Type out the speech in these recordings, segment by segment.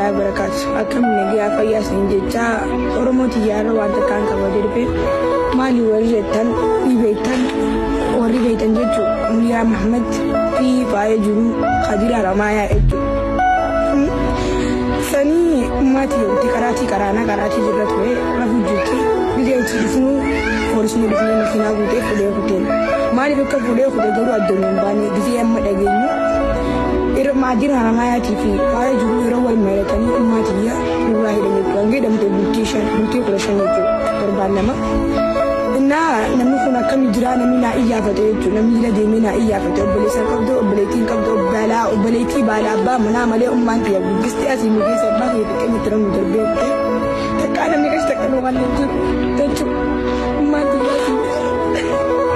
Warahmatullahi wabarakatuh. Akkam nagaa fayyaa isin jecha Oromoo xiyyaarra waan takkaan qabate dhufe maali warri jettan ni beektan warri beektan jechuun Muniyaa Mahmad fi faaya jiru Kadir Haramaayaa jechuudha. Sanii ummati yooti karaatii karaanaa karaatii jirra ture rafuu jirti biyya itti dhufnu poolisni dhufnee makiinaa guutee fuudhee kuteen maaliif akka fuudhee kute garuu addaan hin baane gisee amma dhageenyu irra maatiin Haramaayaatii fi faaya jiru yeroo wal mari'atanii ummaatiyya nurraa hidhan jechuudha. Hanga hidhamte bultii 5 bultii 15 jechuudha torbaan 2. Innaa namni kun akkami jira namni naa iyyaafate jechuudha. Namni jala deemee naa iyyaafate obboleessa hin qabdu obboleettii hin qabdu obbalaa obboleettii baala abbaa manaa malee ummaan tiyya guddistee asii nu geesse abbaa kiyya xiqqeenya itti namni darbee jettee takkaa namni qeessi takka nu waan hin jiru jechuudha. Ummaan tiyya asii.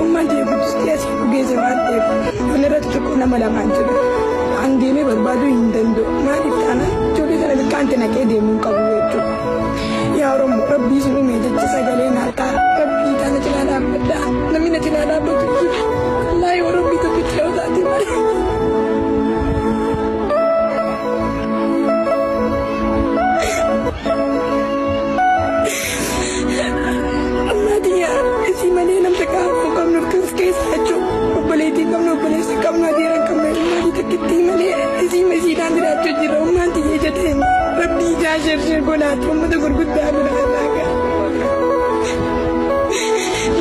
Ummaan tiyya guddistee asii nu geesse waan ta'eef kana irratti tokko nama lamaan jira. An deemee barbaaduu hin danda'u. Maaliif taanaan ijoollee sana bikkaanti naqee deemuu hin qabu jechuudha. Yaa Oromoo rabbii isin uume jecha sagalee naa ta'a. Rabbii taana cinaa dhaabbadhaa. Namni na cinaa dhaabbatu hin jiru. Wallaahi yoo rabbii tokkicha yoo taate malee. Ammaa tiyya isii malee namta qaama hin qabnu of keessa jechuudha. Obboleettii hin qabnu, obboleessa hin qabnu, adeera hin qabnu, maatii takkittii malee isii isiidhaan jiraachuu jira. Ummaan tiyya ija teenya. Rabbii ijaa sheer godhaatu uummata gurguddaa bira irraa ga'a.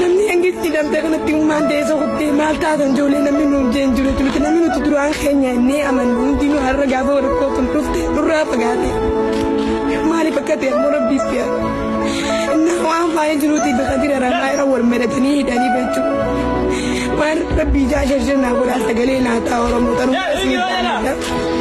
Namni hanga itti hidhamte kanatti ummaan teessa kuttee maal taatan ijoollee namni nuuf jeen jiru jechuudha. Namni nuti duraan keenya innee amannu hundinuu har'a gaafa rakkoo tun dhufte nurraa fagaate. Maaliif akka ta'e ammoo rabbiif fi'a. Innaa waan faaya jiruuti bakka jira ramaa irra wal maratanii hidhanii jechuudha. Waan rabbii ijaa shirshir naa godhaa sagalee naa ta'a Oromoo tanuma isin.